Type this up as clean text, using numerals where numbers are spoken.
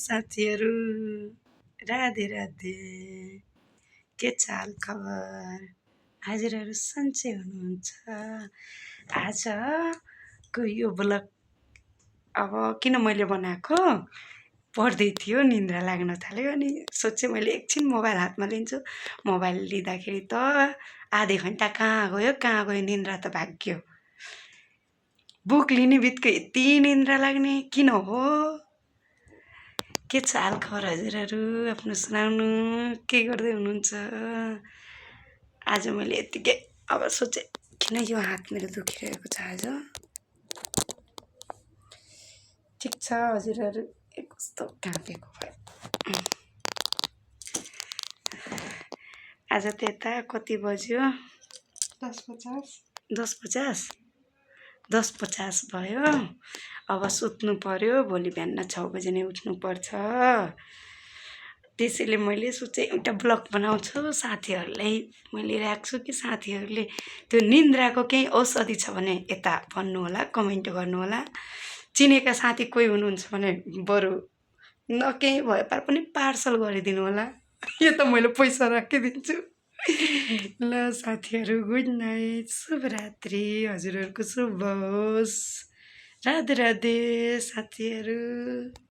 साथीहरू राधे राधे के छ हाल खबर हजुरहरू सन्चै हुनुहुन्छ आजको यो ब्लग अब किन मैले बनाएको पढ्दै थियो निन्द्रा लाग्न थाल्यो अनि सोचेँ मैले एकछिन मोबाइल हातमा लिन्छु मोबाइल लिँदाखेरि त आधे घन्टा कहाँ गयो निन्द्रा त भाग्यो बुक लिने बित्तिकै यति निन्द्रा लाग्ने किन हो के छ हाल खबर हजुरहरू आफ्नो सुनाउनु के गर्दै हुनुहुन्छ आज मैले यतिकै अब सोचेँ किन यो हात मेरो दुखिरहेको छ आज ठिक छ हजुरहरू कस्तो काँपेको भयो आज त्यता कति बज्यो 10:50 भयो अब सुत्नु पर्यो भोलि बिहान 6 बजे नै उठ्नु पर्छ त्यसैले मैले सोचेँ एउटा ब्लग बनाउँछु साथीहरूलाई मैले राख्छु कि साथीहरूले त्यो निन्द्राको केही औषधि छ भने यता भन्नु होला कमेन्ट गर्नु होला चिनेका साथी कोही हुनुहुन्छ भने बरु न केही भए पनि पार्सल गरिदिनु होला यो त मैले पैसा राखिदिन्छु ल साथीहरू गुड नाइट शुभरात्रि हजुरहरूको शुभ होस् राधे राधे साथीहरू